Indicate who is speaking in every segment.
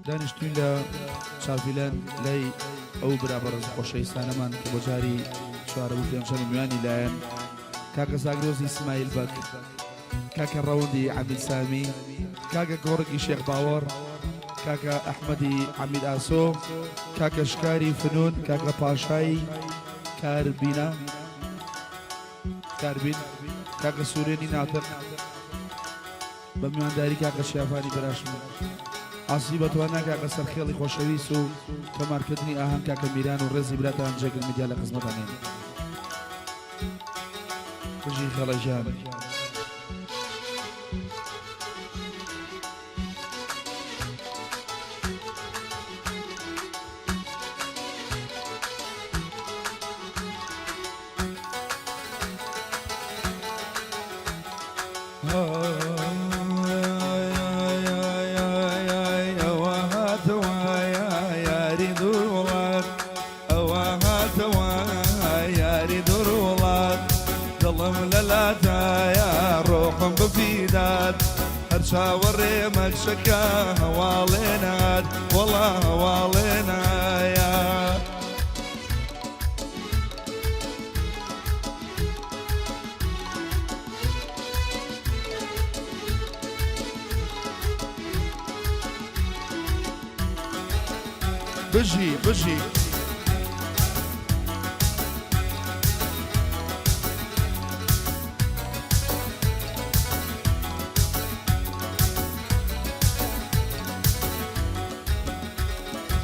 Speaker 1: دانیشتوین لە چاڤیلەن لای ئەو برا بەڕێز خۆشەویستانەمان کە بۆ جاری چوارەم و پێنجەمی میوانی لایەن کاکە زاگرۆزی سمایل بەگ، کاکە ڕەوەندی عەمید سامی، کاکە گۆڕگی شێخ باوەڕ، کاکە ئەحمەدی عەمید ئاسۆ، کاکە شکاری فنون، کاکە پاشای کاربینە کاربین، کاکە سورێنی ناتق، بە میوانداری کاکە شیافانی براشم عاسی بەتوانا کاکە سەرخێڵی خۆشەویست و تۆمارکردنی ئاهەنگ کاکە میران و ڕێزی براتان جێگر میدیا لە خزمەتانین. بژی خێڵە گیان.
Speaker 2: دڵم لەلاتایە ڕۆحم بفیدات هەر چاوەڕێ مەکشەکە هەواڵێ نات وەڵا هەواڵێ نایە. بژی بژی.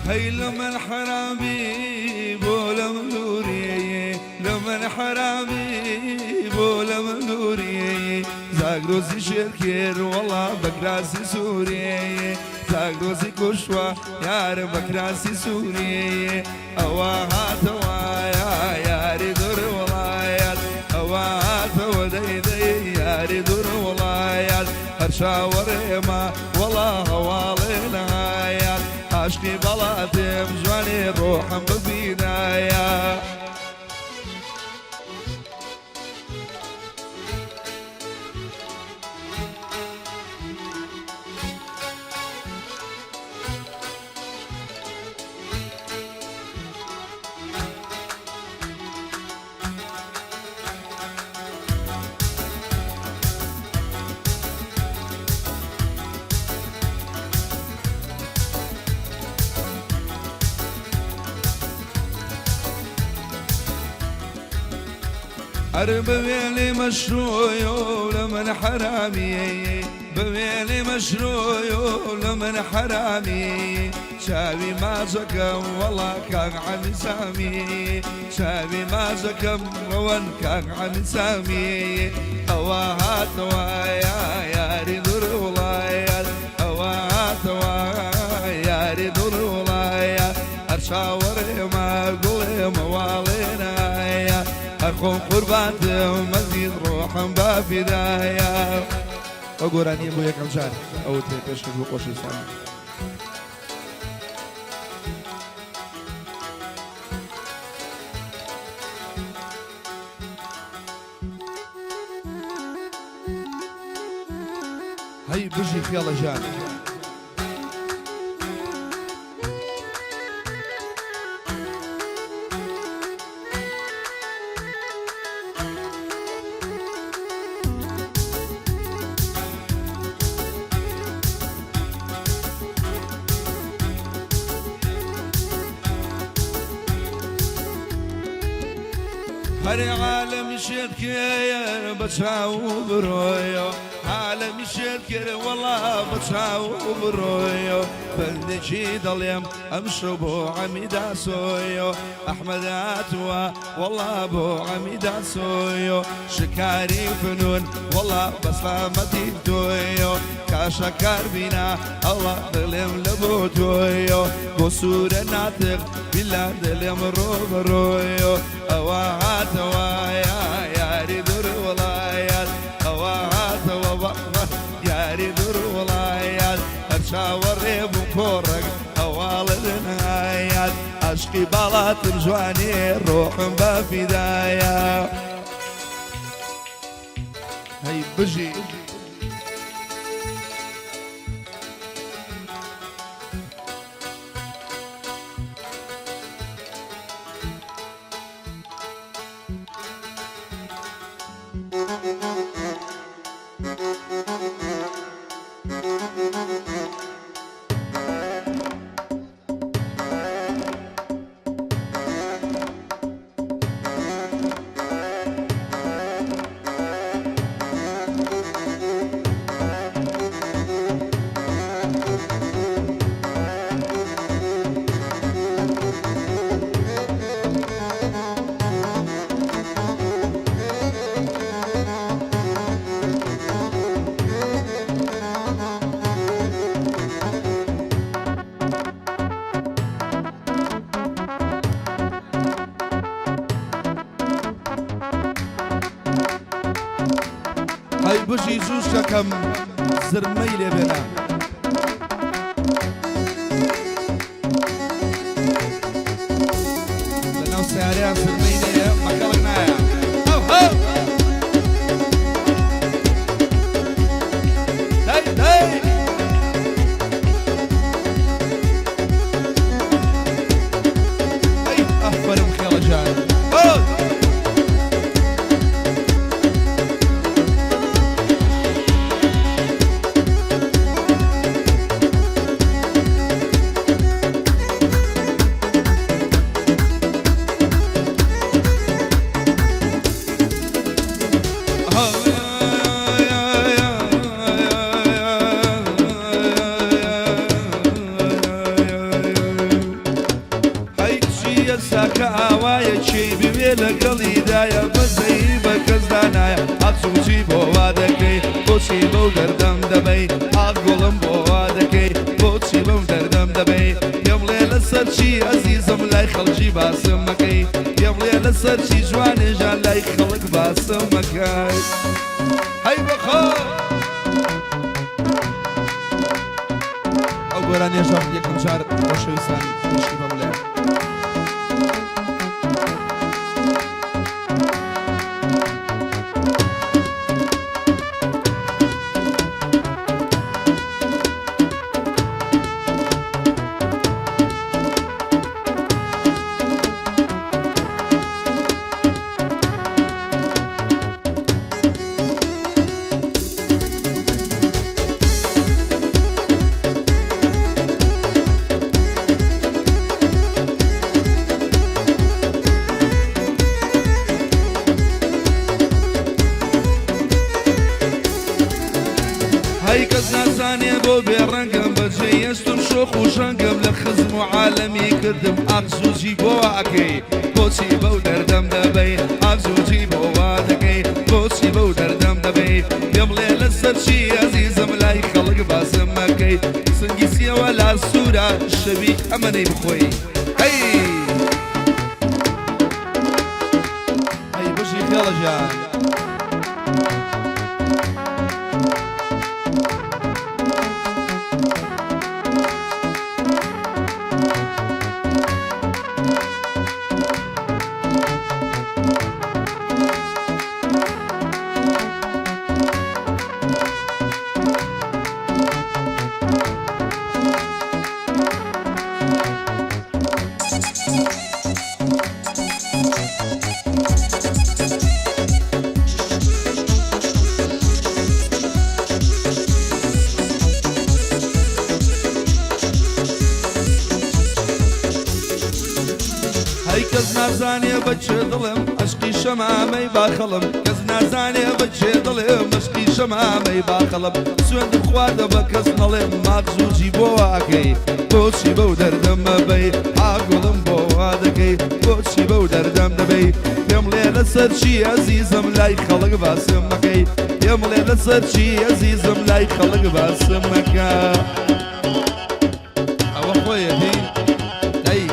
Speaker 2: هەی لە من حەرامی بۆ لە من دووری لە من حەرامی بۆ لە من دووری زاگرۆزی شێرکێر وەڵا بەکراسی سووری زاگرۆزی کوشتوە یارم بەکراسی سووری ئەوە هاتەوە یاری دوور وڵایەت ئەوە هاتەوە دەی دەی یاری دوور وڵایەت هەر چاوەڕێمە وەڵا هەواڵێ نایەت عاشقی بەڵاتێم جوانێ ڕۆحم ببینایە. ئەر بوێنێ مەشرۆیۆ لە من حەرامی بوێنێ مەشرۆیۆ لە من حەرامی چاوی ماچەکەم وەڵا کاک عەلی سامی چاوی ماچەکەم ڕەوەن کاک عەلی سامی ئەوە هاتەوە یاری دوور وڵایەت ئەوە هاتەوە یاری دوور وڵایە هەر چاوەڕێمە گوڵێ مەواڵێنایە هەر خۆم قوربانتم مەزید ڕۆحم بە فیدایە.
Speaker 1: ئەو گۆرانیە بۆ یەکەم جار ئەوت پێ پێشکەش بۆ خۆشەویستان. هەی بژی خێڵە ژان.
Speaker 2: هەرێ عالەمی شێت کێیە بە چاو برۆیە عالەمی شێت کرد وەڵا بە چاو برۆیە بەندێکی دەڵێم ئەمشەو بۆ عەمیدا سۆیۆ ئەحمەد هاتووە وەڵا بۆ عەمیدا سۆیۆ شکاری فنون وەڵا بەسلامەتی تۆیۆ کاشە کاربینا ئەڵا دڵێم لە بۆ تۆیۆ بۆ سوورە ناتق بیلا دڵێم ڕۆ بەڕۆیۆ ئەوە هاتەوە یاری دوور وڵایەت ئەوە هاتەوە یاری دوور وڵایەت هەر چاوەڕێ بوو کۆڕەک هەواڵت نایات عەشقی باڵاتم جوانێ ڕۆحم بە فیدایە.
Speaker 1: هەی بژی.
Speaker 2: هەی بژی جووشکەکەم زرمەی لێ بێنە. لەناو سیارەیان زرمەی نەیە بە کەڵک نایە. هەو هەو. دەی دەی. ئەی ئەفەرم خێڵە جان. هەو. هەی چییە ساکە ئاوایە کێی بوێ لەگەڵیدایە بەزەیی بە کەسدا نایە ئاخ چی بۆ وا دەکەی بۆچی بەو دەردەم دەبەی ئاخ گوڵم بۆ وا دەکەی بۆچی بەم دەردەم دەبەی پێم بڵێ لەسەر چی ئەزیزم لای خەڵکی باسم مەکەی پێم بڵێ لەسەر چی جوانێژان لای خەڵک باسم مەکەی هەی بەخۆ
Speaker 1: ئەو گۆرانیەشم یەکەم جار خۆشەویستان پێشکەش بە بڵێ.
Speaker 2: هەی کەس نازانێ بۆ بێ ڕەنگم بەجێ هێشتم شۆخ و ژەنگم لە خزم و عالەمی کردم ئاخ زوجی بۆ وا ئەکەی بۆچی بەو دەردەم دەبەی ئاخ زوجی بۆ وا دەکەی بۆچی بەو دەردەم دەبەی پێم بڵێ لەسەر چی ئەزیزم لای خەڵک باسم مەکەی سنگی سیەوە لا سوورە شەوی ئەمەنەی بخۆی هەی
Speaker 1: ئەی بژی خێڵە گیان.
Speaker 2: هەی کەس نازانێ بە کێ دڵم عەشقی شەمامەی باخەڵم کەس نازانێ بە کێ دڵێم عەشقی شەمامەی باخەڵم سوێندم خواردە بە کەس نەڵێم ماخزوجی بۆ واکەی بۆچی بەو دەردەم مەبەی ئاگوڵم بۆ وا دەکەی بۆچی بەو دەردەم دەبەی پێم بڵێ لەسەر چی ئەزیزم لای خەڵک باسم مەکەی پێم بڵێ لەسەر چی ئەزیزم لای خەڵک باسم مەکە.
Speaker 1: ئەوە خۆیەتی دەی.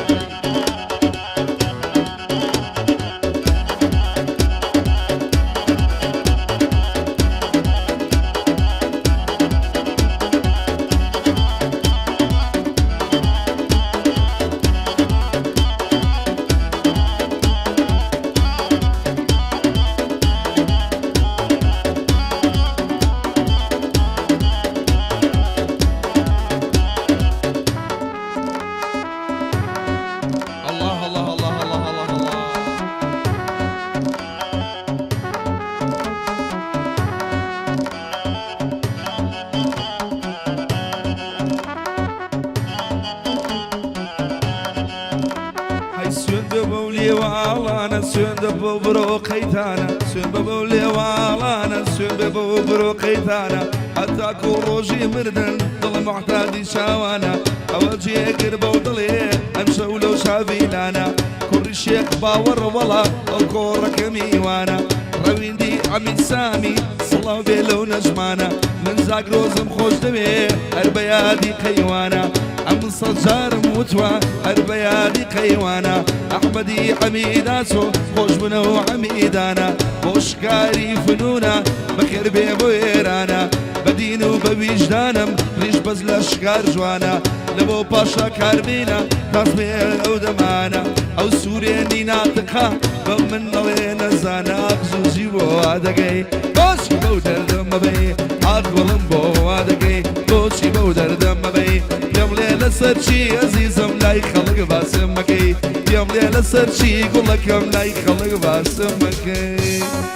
Speaker 2: لێواڵانە سوێندە بۆ برۆ قەیتانە سوێن بە بەو لێواڵانە سوێن بە بەو برۆ قەیتانە هەتاکو ڕۆژی مردن دڵ موعتادی چاوانە ئەوە جێگر بەو دڵێ ئەمشەو لەو شاڤیلانە کوڕی شێخ باوەڕ وەڵا ئەو کۆڕەکە میوانە ڕەویندی عەمید سامی سڵاو بێ لەو نەجمانە من زاگرۆزم خۆش دەوێ هەر بە یادی قەیوانە ئەم سەد جارم وتوە هەر بە یادی قەیوانە ئەحمەدی حەمیداسۆ خۆش بنە و حەمیدانە بۆ شکاری فنونە بەخێر بێ بۆ ئێرانە بە دین و بە ویژدانم ڕیش بەس لە شکار جوانە لە بۆ پاشا کاربینە تاسمێ ئەو دەمانە ئەو سوورێنی ناتقا بە من نەڵێ نەزانە ئاخ زووزی بۆ وا دەگەی بۆچی بەو دەردەم مەبەی ئاخ گوڵم بۆ وا دەگەی بۆچی بەو دەردەم مەبەی پێم لێ لەسەر چی ئەزیزم لای خەڵک باسم مەکەی پێم لێ لەسەر چی گوڵەکەم لای خەڵک باسم مەکەی.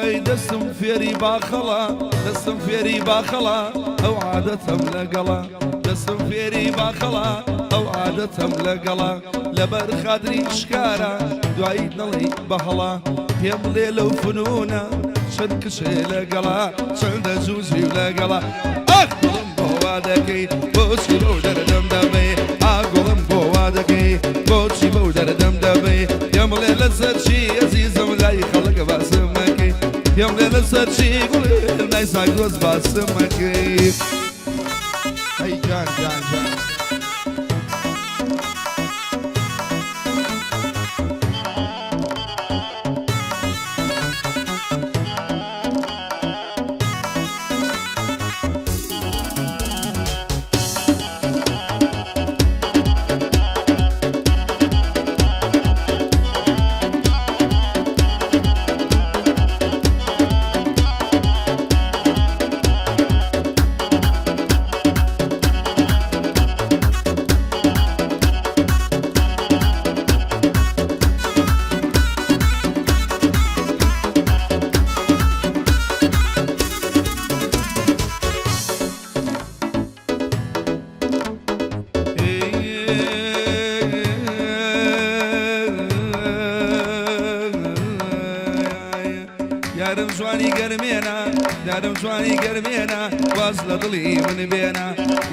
Speaker 2: ئای دەستم فێری باخەڵە دەستم فێری باخەڵە ئەو عادەتەم لەگەڵە دەستم فێری باخەڵە ئەو عادەتەم لەگەڵە لەبەر خاتری شکارە دوایی نەڵێی بەهەڵە پێم بڵێ لەو فنونە چەند کچێ لەگەڵە چەندە جوزی لەگەڵە ئاخ دڵم بۆ وا دەکەی بۆچی بەو دەردەم دەبەی ئاخ گوڵم بۆ وا دەکەی بۆچی بەو دەردەم دەبەی پێم بڵێ لەسەر چی ئەزیزم لای خەڵک باسم مەکەی پێم بڵێ لەسەر چی گوڵێ لای زاگرۆس باسم مەکەی ئەی جان جان جان. یارم جوانی گەرمێنە یارم جوانی گەرمێنە واز لە دڵی من بێنە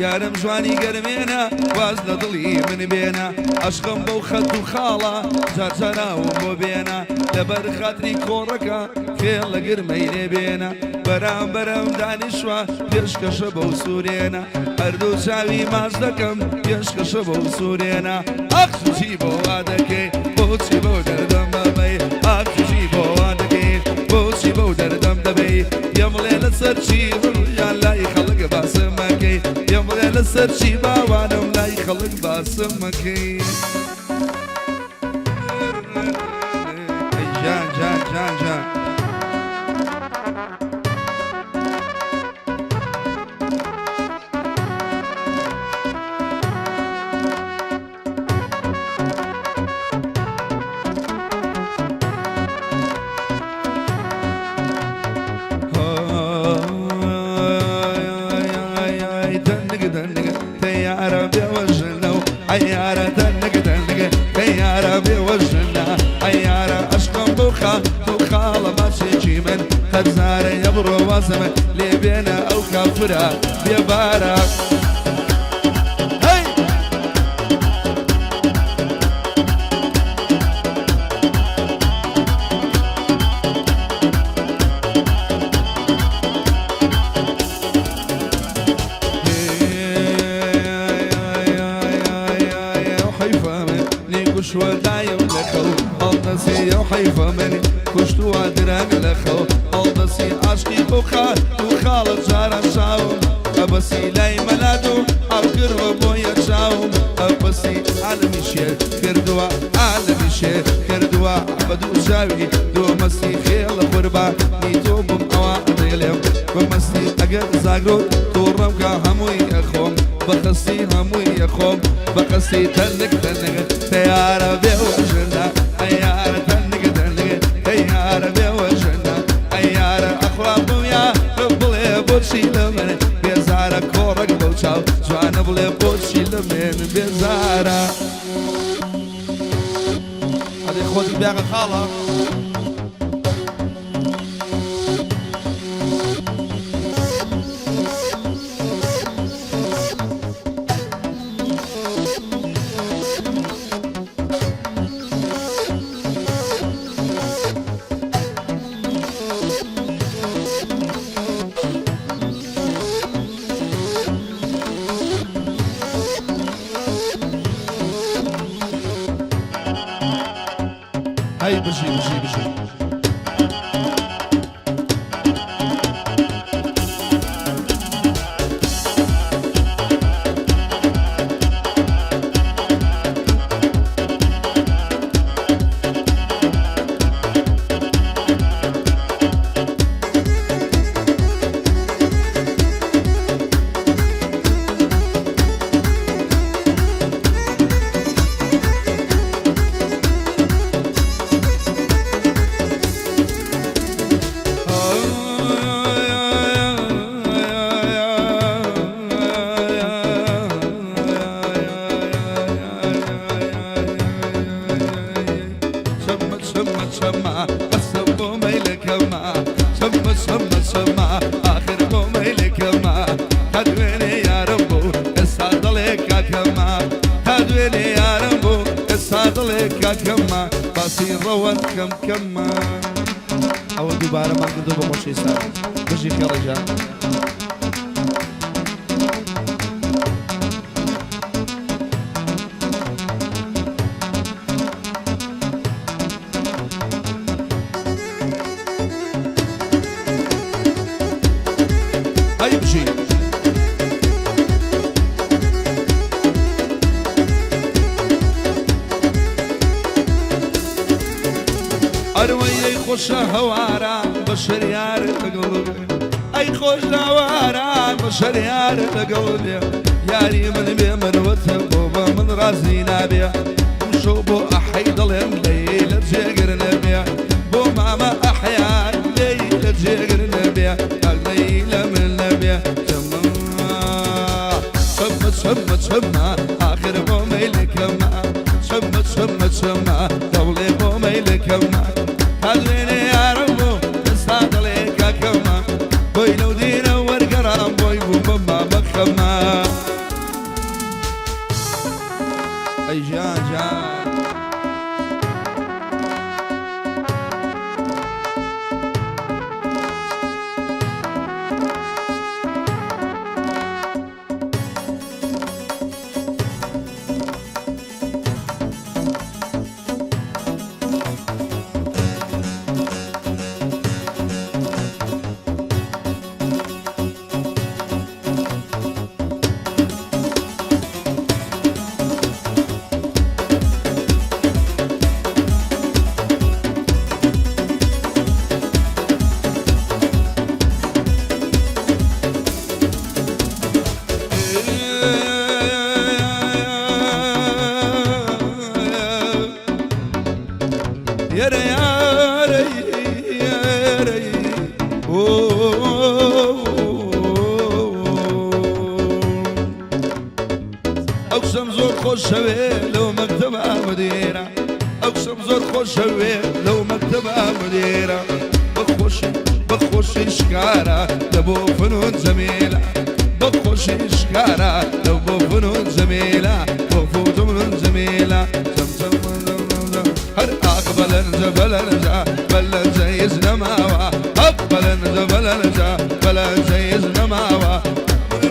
Speaker 2: یارم جوانی گەرمێنە واز لە دڵی من بێنە ئەشقم بەو خەت و خاڵە جارجاراوم بۆ بێنە لەبەر خاتری کۆڕەکە فێڵ لە گرمەی لێ بێنە بەرامبەرم دانیشوە پێشکەشە بەو سوورێنە هەردوو چاوی ماچ دەکەم پێشکەشە بەو سوورێنە ئاخ چی بۆ وا دەکەی بۆچی بەو دەردەم بەبەی ئاخ چی بۆ وا دەکەی بۆچی بەو دەردەم دەبەی پێم بڵێ لەسەر چی ڕوویان لای خەڵک باسم مەکەی پێم بڵێ لەسەر چی باوانم لای خەڵک باسم مەکەی جان جان جان جان. هەی! چووە دایم لە خەو هەڵدەسی ئەو حەیفە منی کوشتووە درەنگ لە خەو هەڵدەسی عاشقی بەو خات و خاڵە جاران چاوم ئەبەسی لای مەلاد و ئاو کردوە بۆیە چاوم ئەبەسی عالەمی شێر کردووە عالەمی شێر کردووە بە دوو چاوی دوو مەستی خێڵە قوربانی تۆ بووم ئەوە دەیڵێم بە مەستی ئەگەر زاگرۆت تووڕەم کە هەمووی ئەخۆم بە خەستی هەمووی ئەخۆم بە قەستی تەنک تەنک تەیارە بێ وەژنە ئەیارە تەنک تەنک تەیارە بێ وەژنە ئەیارە ئەخوا بوویا بڵێ بۆچی لە من بێزارە کۆڕەک بەو چاو جوانە بڵێ بۆچی لە من بێزارە.
Speaker 1: ئەدەی خۆتی بیاغە خاڵە.
Speaker 2: هەی بژی بژی بژی. چەمە چەمە چەمە بەسە بۆ مەیلەکەمە چەمە چەمە چەمە ئاخر بۆ مەیلەکەمە تا دوێنێ یارم بوو ئێستا دەڵێ کاکەمە تا دوێنێ یارم بوو ئێستا دەڵێ کاکەمە باسی ڕەوەند کەم کەمە.
Speaker 1: ئەوە دووبارەمان کردو بە خۆشەویستان بژی خێڵە گیان.
Speaker 2: ئەی بژی. ئەروەی ئەی خۆشە هەوارە بە شەریار لەگەڵ بێ ئەی خۆش لاواران بە شەریار لەگەڵ بێ یاری من بێ مروەتە بۆ بە من ڕازی نابێ شەو بۆ ئەحەی دەڵێم لەی لە جێگر نەبێ بۆ مامە ئەحیان لەی لە جێگر نەبێ ئەگلەی لە من نەبێ چەمە چەمە چەمە چەمە ئاخر بۆ مەیلەکەمە چەمە چەمە چەمە دەوڵێ بۆ مەیلەکەمە تا دوێنێ یارم بوو ئێستا دەڵێ کاکەمە بۆی لەو دینە وەرگەڕام بۆی بوو بە مامە خەمە.
Speaker 1: ئەی ژیان ژیان.
Speaker 2: یارە یارە یارە ئۆ ئەو قسەم زۆر خۆشەوێ لەو مەکتەبە مدیرە ئەو قسەم زۆر خۆشەوێ لەو مەکتەبە مدیرە بەخۆشی بەخۆشی شکارە لە بۆ فنون جەمیلە بەخۆشی شکارە لە بۆ فنون جەمیلە بۆ فنون جەمیلە جەم جەم جەم هەر ئاخ بەلەنجە بەلەنجە بەلەنجە هیچ نەماوە ئەق بەلەنجە بەلەنجە بەلەنجە هیچ نەماوە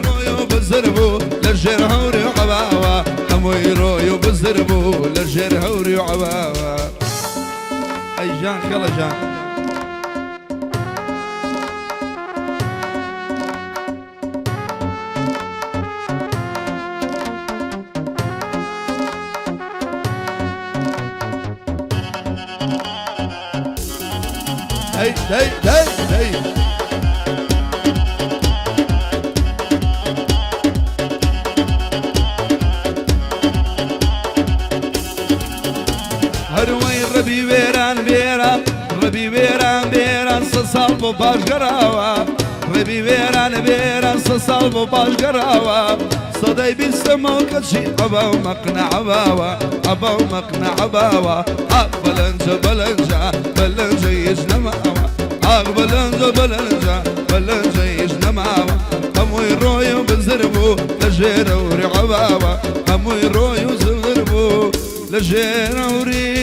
Speaker 2: ڕۆی و بزر بوو لە ژێر هەوری عەباوە هەمووی ڕۆی و بزر بوو لە ژێر هەوری و عەباوە. ئەی ژان خێڵە ژان. دەی دەی دەی دەی. هەروەی ڕەبی وێران بێران ڕەبی وێران بێران سە ساڵ بۆ پاش گەڕاوە ڕەبی وێران بێران سە ساڵ بۆ پاش گەڕاوە سەدەی بیستەمەوە کەچی ئەبا و مەقنە عەباوە ئەبا و مەقنە عەباوە ئاخ بەلەنجە بەلەنجە بەلەنجە هیچ نەماوە ئاخ بەلەنجە بەلەنجە بەلەنجە هیچ نەماوە هەمووی ڕۆی و بزر بوو لە ژێرەوری عەباوە هەمووی ڕۆی و زبر بوو لە ژێرەوری.